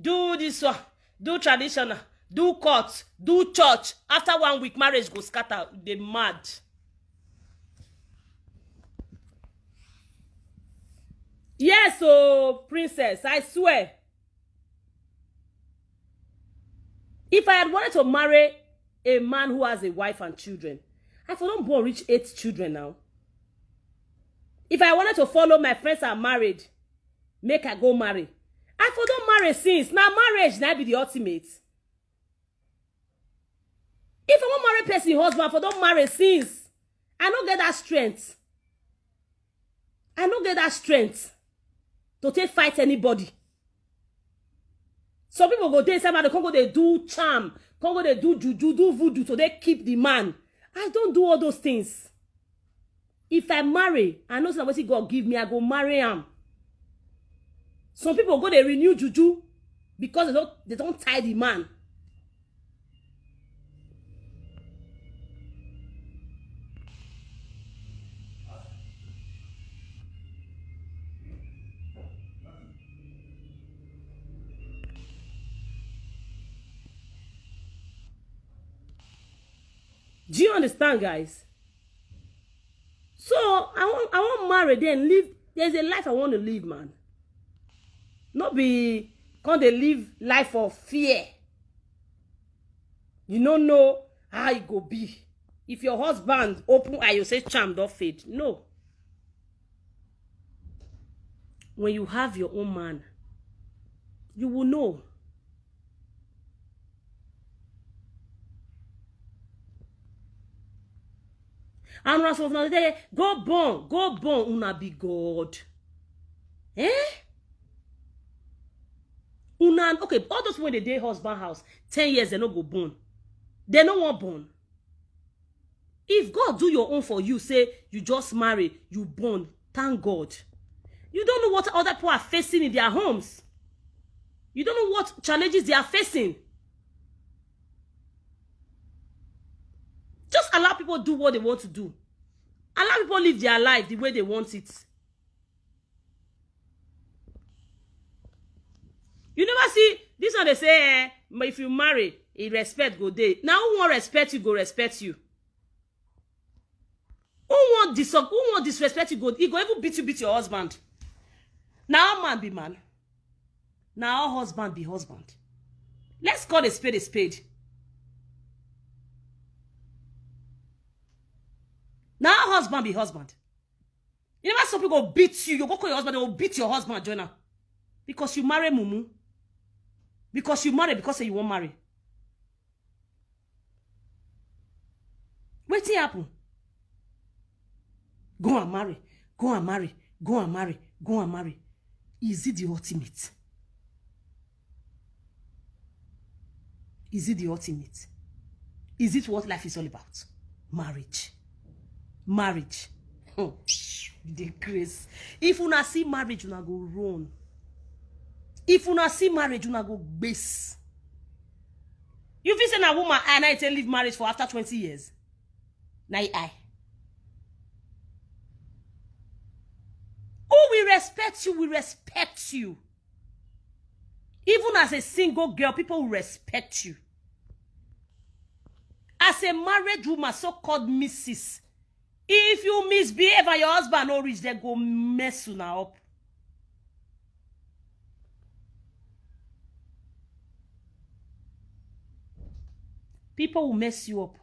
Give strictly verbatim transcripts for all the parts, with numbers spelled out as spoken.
Do this one, do traditional, do court, do church. After one week, marriage go scatter. They mad. Yes, oh, princess, I swear. If I had wanted to marry a man who has a wife and children, I for don't born reach eight children now. If I wanted to follow my friends are married, make I go marry. I for don't marry since. Now marriage now be the ultimate. If I want marry person husband, I for don't marry since. I don't get that strength. I don't get that strength to take fight anybody. Some people go there, somebody come go they do charm, come go they do juju, do voodoo, so they keep the man. I don't do all those things. If I marry, I know say wetin God give me, I go marry am. Some people go they renew juju because they don't they don't tie the man. Do you understand, guys? So I want I want marry then live. There's a life I want to live, man. Not be can't they live life of fear. You don't know how it go be. If your husband open eye, you say charm don't fade. No. When you have your own man, you will know. And as of now, they go born, go born, una be God. Eh? Una, okay, all those when they dey husband house, ten years, they no go born. They no want born. If God do your own for you, say you just marry, you born, thank God. You don't know what other people are facing in their homes. You don't know what challenges they are facing. Just allow people do what they want to do. Allow people live their life the way they want it. You never see this one they say, eh, if you marry, a respect go day. Now who won't respect you, go respect you. Who won't dis who won't disrespect you, go he go even beat you, beat your husband. Now man be man. Now husband be husband. Let's call a spade a spade. Now husband be husband. You never saw people go beat you. You go call your husband, they will beat your husband, Jonah. Because you marry Mumu. Because you marry, because you won't marry. Wetin happen? Go and marry, go and marry, go and marry, go and marry. Is it the ultimate? Is it the ultimate? Is it what life is all about? Marriage. Marriage. Hmm. The grace. If una see marriage, una go run. If una see marriage, una go base. You feel say na woman and I take leave marriage for after twenty years? Na I. Who will respect you, will respect you. Even as a single girl, people will respect you. As a married woman, so-called missus, if you misbehave and your husband no reach, they go mess una up. People will mess you up.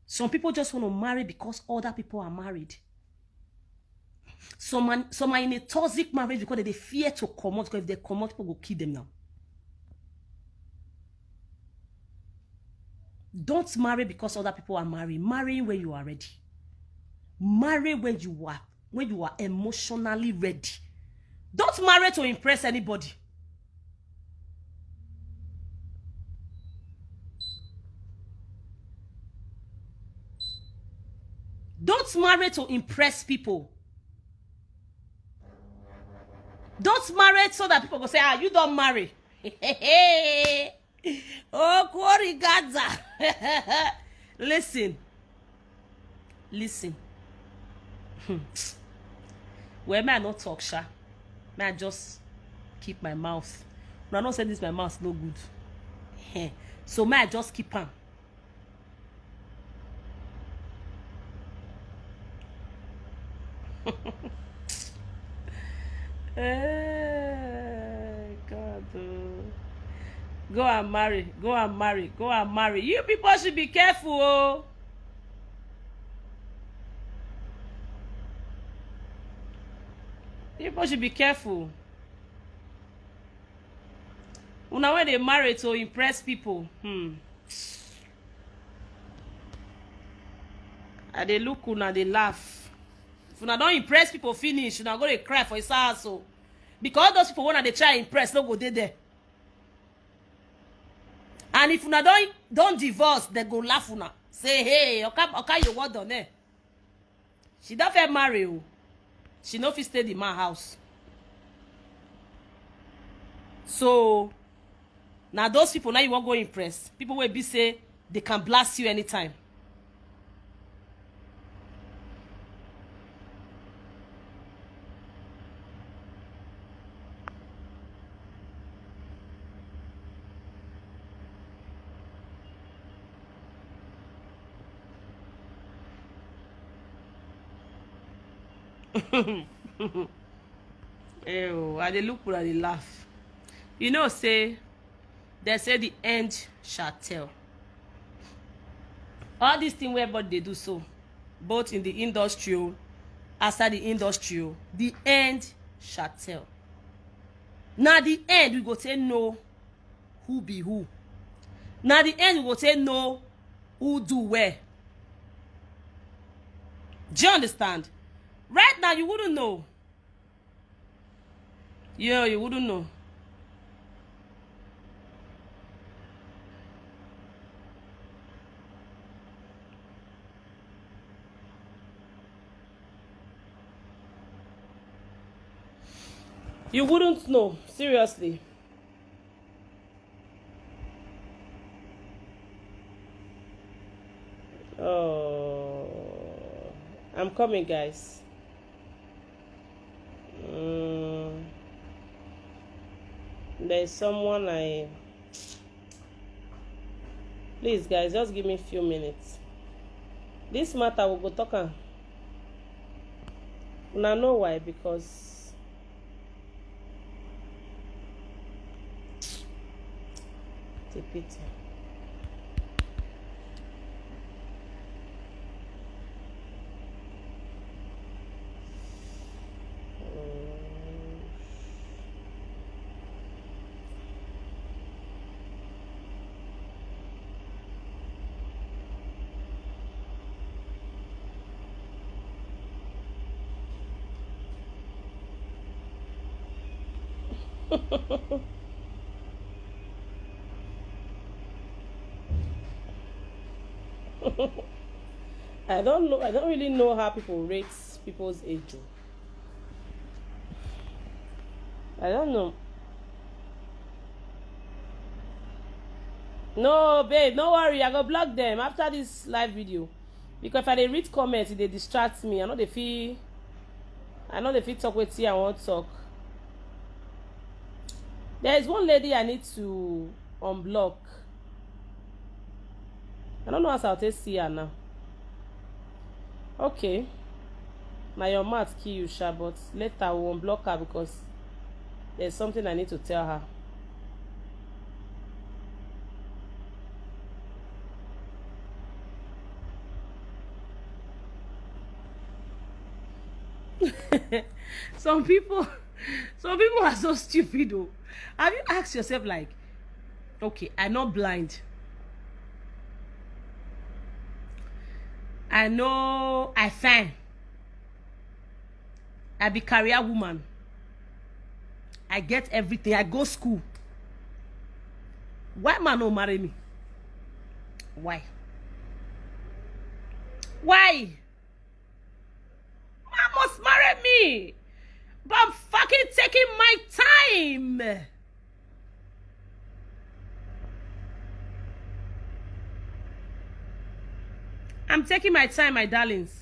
Some people just want to marry because other people are married. Some man, some are in a toxic marriage because they fear to come out, because if they come out, people go kill them now. Don't marry because other people are married. Marry when you are ready. Marry when you are when you are emotionally ready. Don't marry to impress anybody. Don't marry to impress people. Don't marry so that people go say, "Ah, you don't marry." Oh, Corey Gaza. Listen. Listen. Hmm. Well, may I not talk, sha? May I just keep my mouth? Una know say this my mouth no good. Eh. So may I just keep am? Eh, God, oh. Go and marry, go and marry, go and marry. You people should be careful, oh. People should be careful. Una wey dey marry to impress people. Hmm. I dey look una, dey laugh. If una don impress people finish, una go dey cry for inside house o. Because all those people wey una dey try impress no go dey there. And if una don, don divorce, dem go laugh una. Say, "Hey, Oka, Oka, you what done eh?" She don fit marry o. She no fit stay the man house. So, na those people now you wan go impress. People wey be say they can blast you anytime. Ew, I dey look una dey laugh. You know say, they say the end shall tell. All this thing wey everybody dey do so, both in the industry o, outside the industry o, the end shall tell. Na the end we go take know who be who. Na the end we go take know who do well. Do you understand? Right now, you wouldn't know. Yeah, you wouldn't know. You wouldn't know, seriously. Oh, I'm coming, guys. Mm, there's someone I. Please, guys, just give me a few minutes. This matter we go talk am. Una know why? Because it's a pity. I don't know. I don't really know how people rate people's age o. I don't know. No, babe, no worry. I go block them after this live video. Because if I dey read comments, e dey distract me. I no dey fit, I no dey fit talk wetin I wan talk. There is one lady I need to unblock. I don't know as I'll take see her now. Okay. Na your mouth kill you, sha, but later we unblock her because there's something I need to tell her. Some people, some people are so stupid, though. Have you asked yourself, like, okay, I'm not blind. I know I fine. I be career woman. I get everything. I go school. Why man no marry me? Why? Why? Man must marry me. But I'm fucking taking my time. I'm taking my time, my darlings.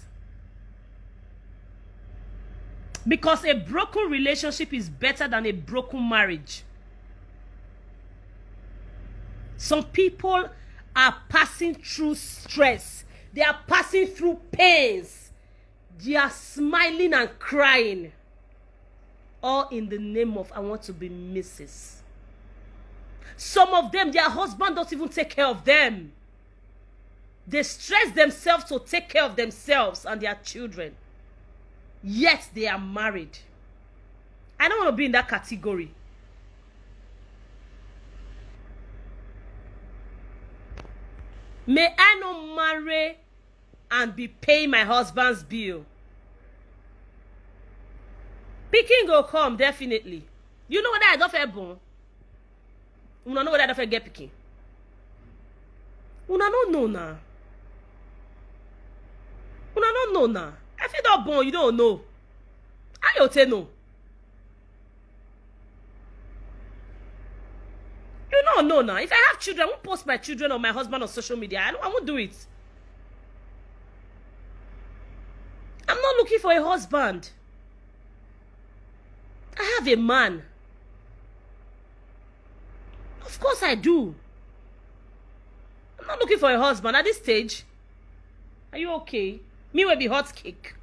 Because a broken relationship is better than a broken marriage. Some people are passing through stress, they are passing through pains, they are smiling and crying, all in the name of, "I want to be Missus" Some of them, their husband doesn't even take care of them. They stress themselves to take care of themselves and their children. Yet they are married. I don't want to be in that category. May I not marry and be paying my husband's bill. Pikin go come, definitely. You know what I don't feel born? Una know what I don't feel get pikin? Una no know na. Una no know na. I feel not born, you don't know. I don't know. You don't know now. If I have children, I won't post my children or my husband on social media. I, don't, I won't do it. I'm not looking for a husband. I have a man. Of course I do. I'm not looking for a husband at this stage. Are you okay? Me will be hot cake.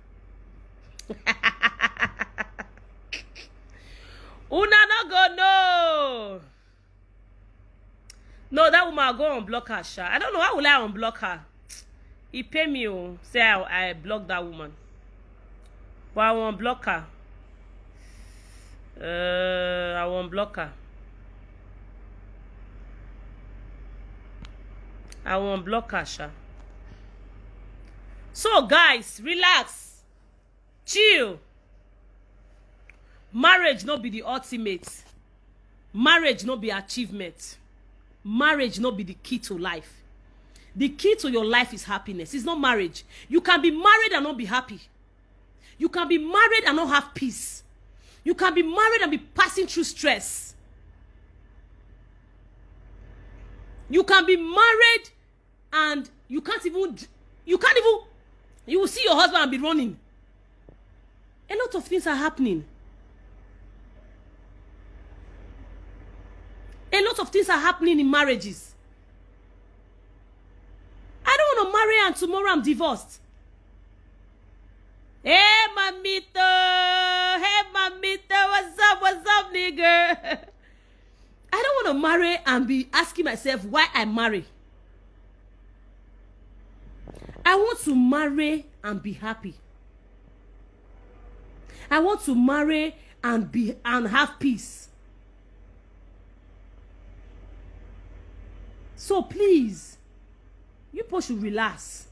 Una no go no. No, that woman go unblock her, sha. I don't know, how will I unblock her? He pay me, oh, say I, I block that woman. But I won't block her. Uh, I won't block her. I won't block her, sha. So, guys, relax. Chill. Marriage no be the ultimate. Marriage no be achievement. Marriage no be the key to life. The key to your life is happiness. It's not marriage. You can be married and not be happy. You can be married and not have peace. You can be married and be passing through stress. You can be married and you can't even, you can't even, you will see your husband and be running. A lot of things are happening. A lot of things are happening in marriages. I don't want to marry and tomorrow I'm divorced. Hey, Mamito. Hey, Mamito. What's up? What's up, nigga? I don't want to marry and be asking myself why I marry. I want to marry and be happy. I want to marry and be and have peace. So please, you people should relax.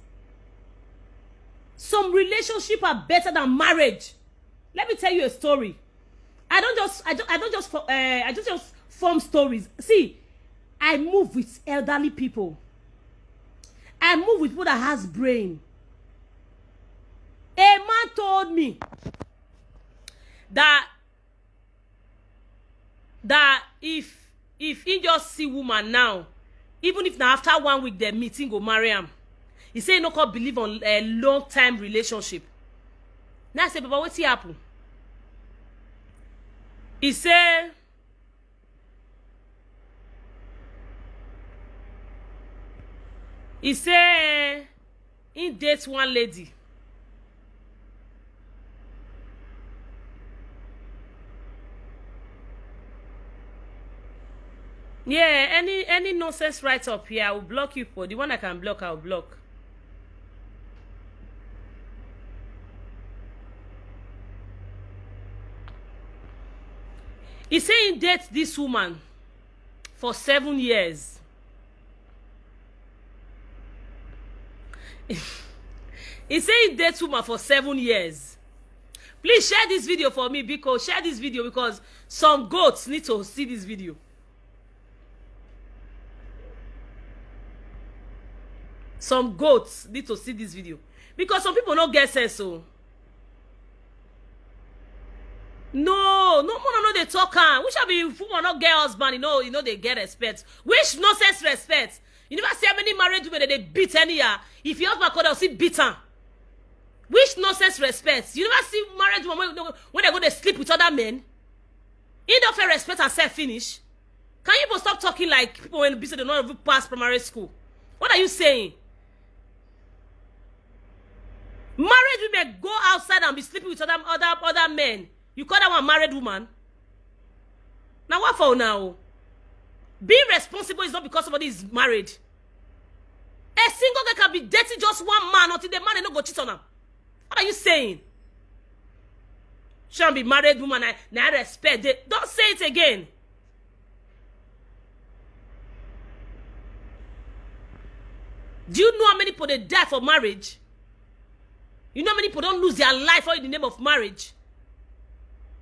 Some relationship are better than marriage. Let me tell you a story. I don't just I don't, I don't just uh, I just just form stories. See, I move with elderly people. I move with people that has brain. A man told me that that if if he just see woman now, even if now after one week they meeting go marry him, he say he no come believe on a long time relationship. Now I say, "Baba, what happen?" He say he say he date one lady. Yeah, any any nonsense write up here, I will block you for the one I can block, I will block. He say he date this woman for seven years. He say he date woman for seven years. Please share this video for me, because share this video because some goats need to see this video. Some goats need to see this video because some people no get sense. So no, no woman no dey talk am. Which I be woman no get husband, you know, you know they get respect. Which nonsense respect? You never see how many married women that they beat anyhow. If your husband call, they'll see beat am. Which nonsense respect? You never see married woman when, when they go, they sleep with other men? He don't feel respect herself finish. Can you people stop talking like people when be say they not even pass primary school? What are you saying? Married women go outside and be sleeping with other, other, other men. You call that one married woman? Now what for now? Being responsible is not because somebody is married. A single girl can be dating just one man until the man no go cheat on her. What are you saying? She be married woman. I, I respect it. Don't say it again. Do you know how many people they die for marriage? You know how many people don't lose their life all in the name of marriage?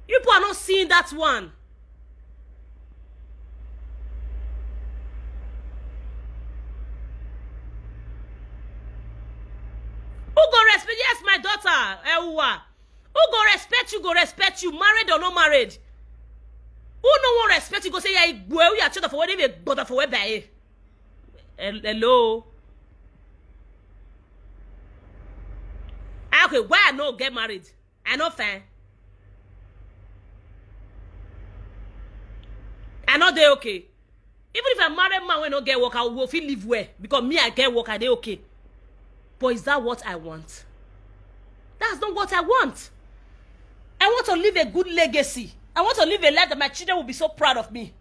You people are not seeing that one. Who go respect? Yes, my daughter. Ewa. Who go respect you? Go respect you, married or not married. Who no one respect you? Go say yeah, well, we are children for where they bother for where by. Hello. Ah, okay, why I no get married? I no fine. I no dey okay. Even if I marry man wey no get work, I will fit live well because me I get work, I dey okay. But is that what I want? That's not what I want. I want to leave a good legacy. I want to leave a life that my children will be so proud of me.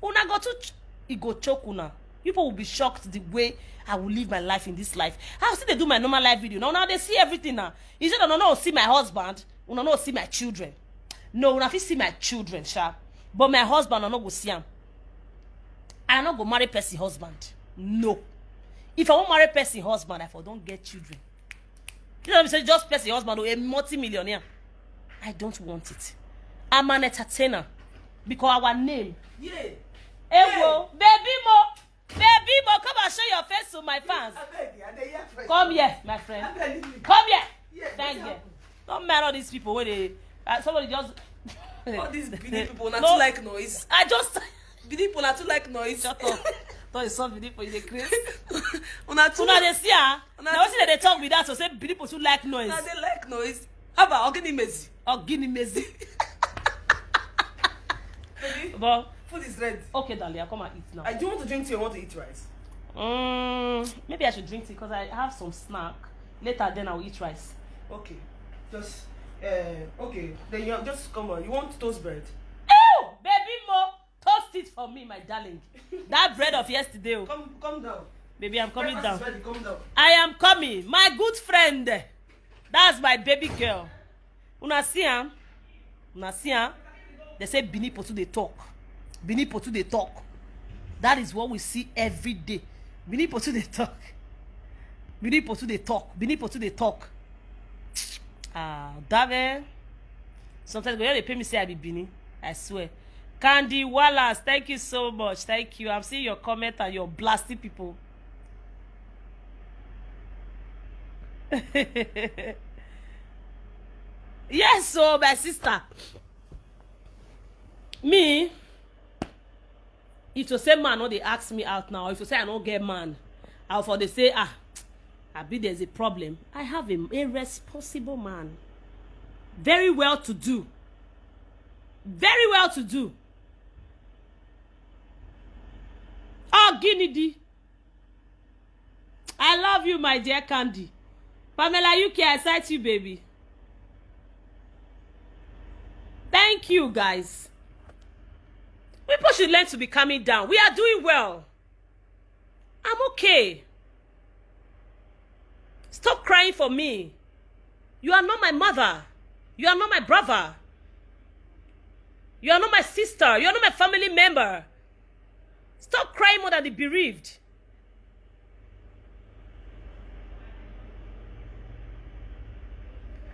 Una go to ch- e go choke una. People will be shocked the way I will live my life in this life. I still dey do my normal life video. Now, now they see everything now. You say no, no, no, see my husband. Una no see my children. No, una fit see my children, sha. But my husband, I no go see am. I no go marry person husband. No. If I wan marry person husband, I for don get children. You know, say just person husband, oh, a multi-millionaire. I don't want it. I'm an entertainer because our name. Yeah. Ewo, baby mo, baby mo, come and show your face to my fans. Abeg, I dey hear friend. Come here, my friend. Abeg, leave me. Come here. Yeah, Thank wetin you. happen? Don't mind all these people when they uh, somebody just All these Benin people, una No. too like noise. I just Benin people, una too like noise. Shut up. Don't insult Benin people, you dey craze. Una too Una dey see her. Una Now too see that they talk with that, so say Benin people too like noise. Una dey like noise. How about Ogini Mezi? Ogini Mezi. Baby, But food is ready. Okay, darling, I come and eat now. I do want to drink tea. I want to eat rice. Mm, maybe I should drink tea because I have some snack. Later, then I'll eat rice. Okay, just uh, okay. Then you just come on. You want toast bread? Oh, baby mo, toast it for me, my darling. That bread of yesterday. Oh. Come, come down. Baby, I'm coming Breakfast down. Is ready. Come down. I am coming, my good friend. That's my baby girl. Una see am? Una see am? They say Benin Potu dey talk. Benin Potu dey talk. That is what we see every day. Benin Potu dey talk. Benin Potu dey talk. Benin Potu dey talk. Ah, Dave. Sometimes go they pay me say I be Benin. I swear. Candy Wallace, thank you so much. Thank you. I'm seeing your comment and your blasting people. Yes, so my sister. Me, if you say man no dey ask me out now, if you say I no get man, I for dey say ah, I be there's a problem. I have a, a responsible man, very well to do, very well to do. Oh, Ginidi. I love you, my dear Candy. Pamela U K, I cite you, baby. Thank you, guys. People should learn to be calming down. We are doing well. I'm okay. Stop crying for me. You are not my mother. You are not my brother. You are not my sister. You are not my family member. Stop crying more than the bereaved.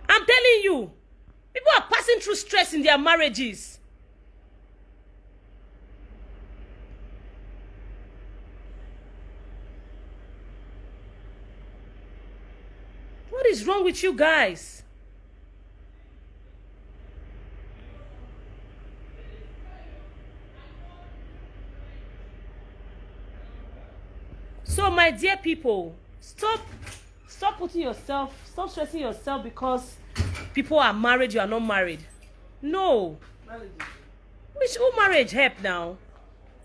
I'm telling you, people are passing through stress in their marriages. What is wrong with you guys? So, my dear people, stop, Stop putting yourself, stop stressing yourself because people are married, you are not married. No. Which, who marriage help now?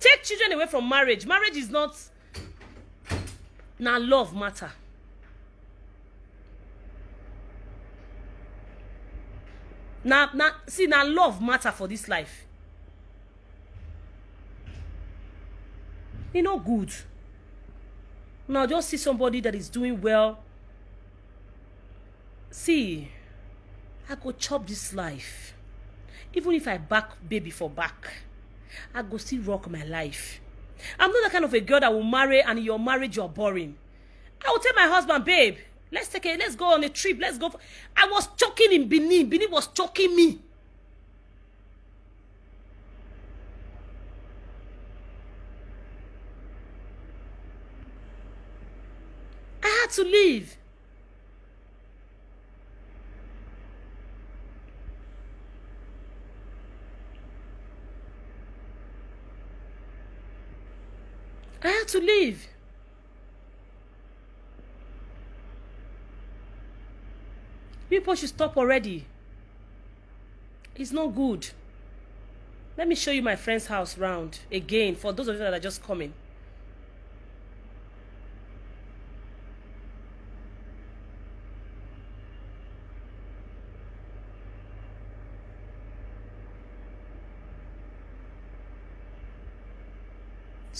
Take children away from marriage. Marriage is not, na love matter. Now, now, see, now love matter for this life. E no good. Now just see somebody that is doing well. See, I go chop this life. Even if I back baby for back, I go still rock my life. I'm not the kind of a girl that will marry and your marriage you're boring. I will tell my husband, babe, let's take a, let's go on a trip. Let's go. For, I was choking in Benin. Benin was choking me. I had to leave. I had to leave. People should stop already. It's not good. Let me show you my friend's house round again for those of you that are just coming.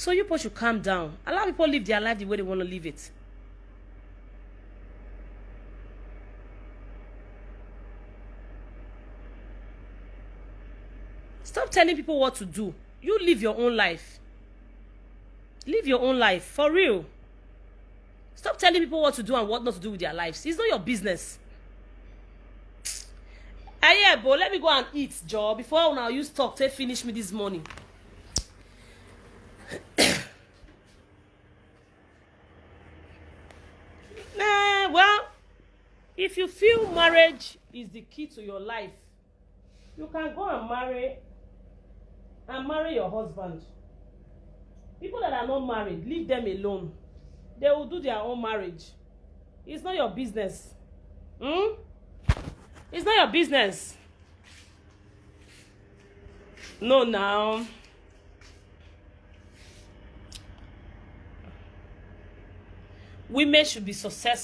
So you people should calm down. Allow people live their life the way they want to live it. Stop telling people what to do. You live your own life. Live your own life for real. Stop telling people what to do and what not to do with their lives. It's not your business. Ah, yeah, but let me go and eat, Joe, before now you stop to finish me this morning. Eh, well, if you feel marriage is the key to your life, you can go and marry and marry your husband. People that are not married, leave them alone. They will do their own marriage. It's not your business. Hmm? It's not your business. No, now. Women should be successful.